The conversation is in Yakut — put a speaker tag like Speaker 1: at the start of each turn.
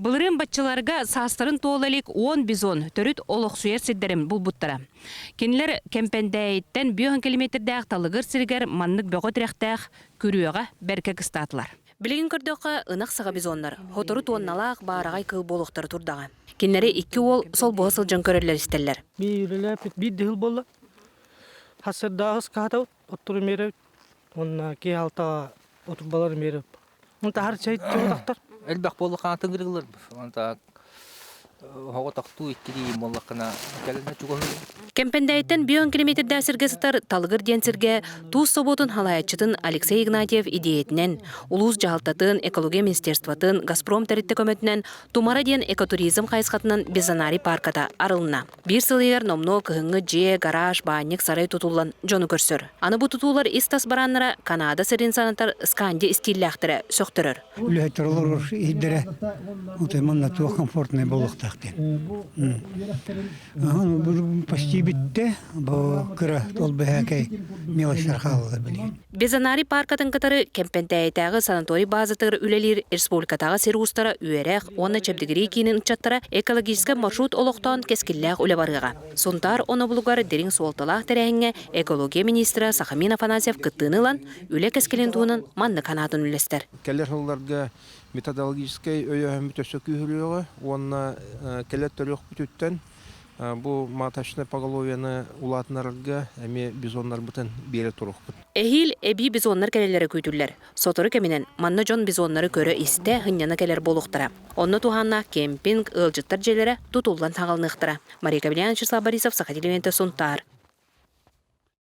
Speaker 1: Былырыын баччаларга саастарын туола илик 10 бизон төрүт олохсуйар сирдэрин булбуттара. Кинилэр Кэмпэндээйиттэн 5 километрдээх Талыгыр сиригэр маннык бөҕө тирэхтээх күрүөҕэ бэркэ кыстаатылар. Билигин көрдөххө, ынах саҕа бизоннар сотору туонналаах баараҕай кыыл буолуохтара турдаҕа. Кинилэри икки уол солбуһа сылдьан көрөллөр-истэллэр.
Speaker 2: Биир үлэлээппит биир да сыл буолла. Хассырдааҕыс хаатабыт, оттору миэрэбит. Уонна киһи алтаҕа отурбалары миэрэбит. Таһар чэй тахтар.
Speaker 3: Элбэх буоллаххына тыҥырыылар. Онта оҕотохтуу иккилии буоллаххына кэлэнэ чугаһыы.
Speaker 1: Кэмпэндээйиттэн 5 километрдээх сиргэ сытар Талыгыр диэн сиргэ туус собуотун халаайаччытын Алексей Игнатьев идиэйэтинэн, улуус дьаһалтатын, экология министерствотын, Газпром тэрилтэ көмөтүнэн Тумара диэн экотуризм хайысхатынан Бизонарий паарката арылынна. Биир сыл иһигэр номнуо кыһыҥҥы дьиэ, гараж, баанньык, сарай тутуллан дьону көрсөр. Аны бу тутуулар ис-тас барааннара Канада сирин санатар сканди истииллээхтэрэ сөхтөрөр.
Speaker 4: Үлэһиттэр олорор иһирдэрэ отой манна туох комфортнай буолуохтаах диэн. Почти бүттэ, бу кыра ол бэһээкэй мелочтар хаалалар билигин.
Speaker 1: Безанарий пааркатын кытары Кэмпэнтээйитээҕи санаторий баазатыгар үлэлиир республикатааҕы сир уустара үөрэх уонна чэбдигирии киинин ыччаттара экологическай маршрут олохтоон кэскиллээх үлэ барыаҕа. Сунтаар онобулугар дириҥ суолталаах тэрээһиҥҥэ экология министрэ Сахамин Афанасьев кыттыыны ылан, үлэ кэскилин туһунан маннык санаатын үллэстэр.
Speaker 5: Кэлэр сылларга методологическай өйөөһүммүт өссө күүһүрүөҕэ уонна кэлэр төрүөхпүтүттэн бу маточнай поголовьены улаатынарарга эмиэ бизоннарбытын биэрэ туруохпут.
Speaker 1: Эһиил эбии бизоннар кэлэллэрэ күүтүллэр. Сотору кэминэн манна дьон бизоннары көрө-истэ, сынньана кэлэр буолуохтара. Онно туһааннаах кемпинг, ыалдьыттар дьиэлэрэ тутуллан саҕаланыахтара. Мария Кабельян, Вячеслав Борисов, Саха телевидениетэ, Сунтаар.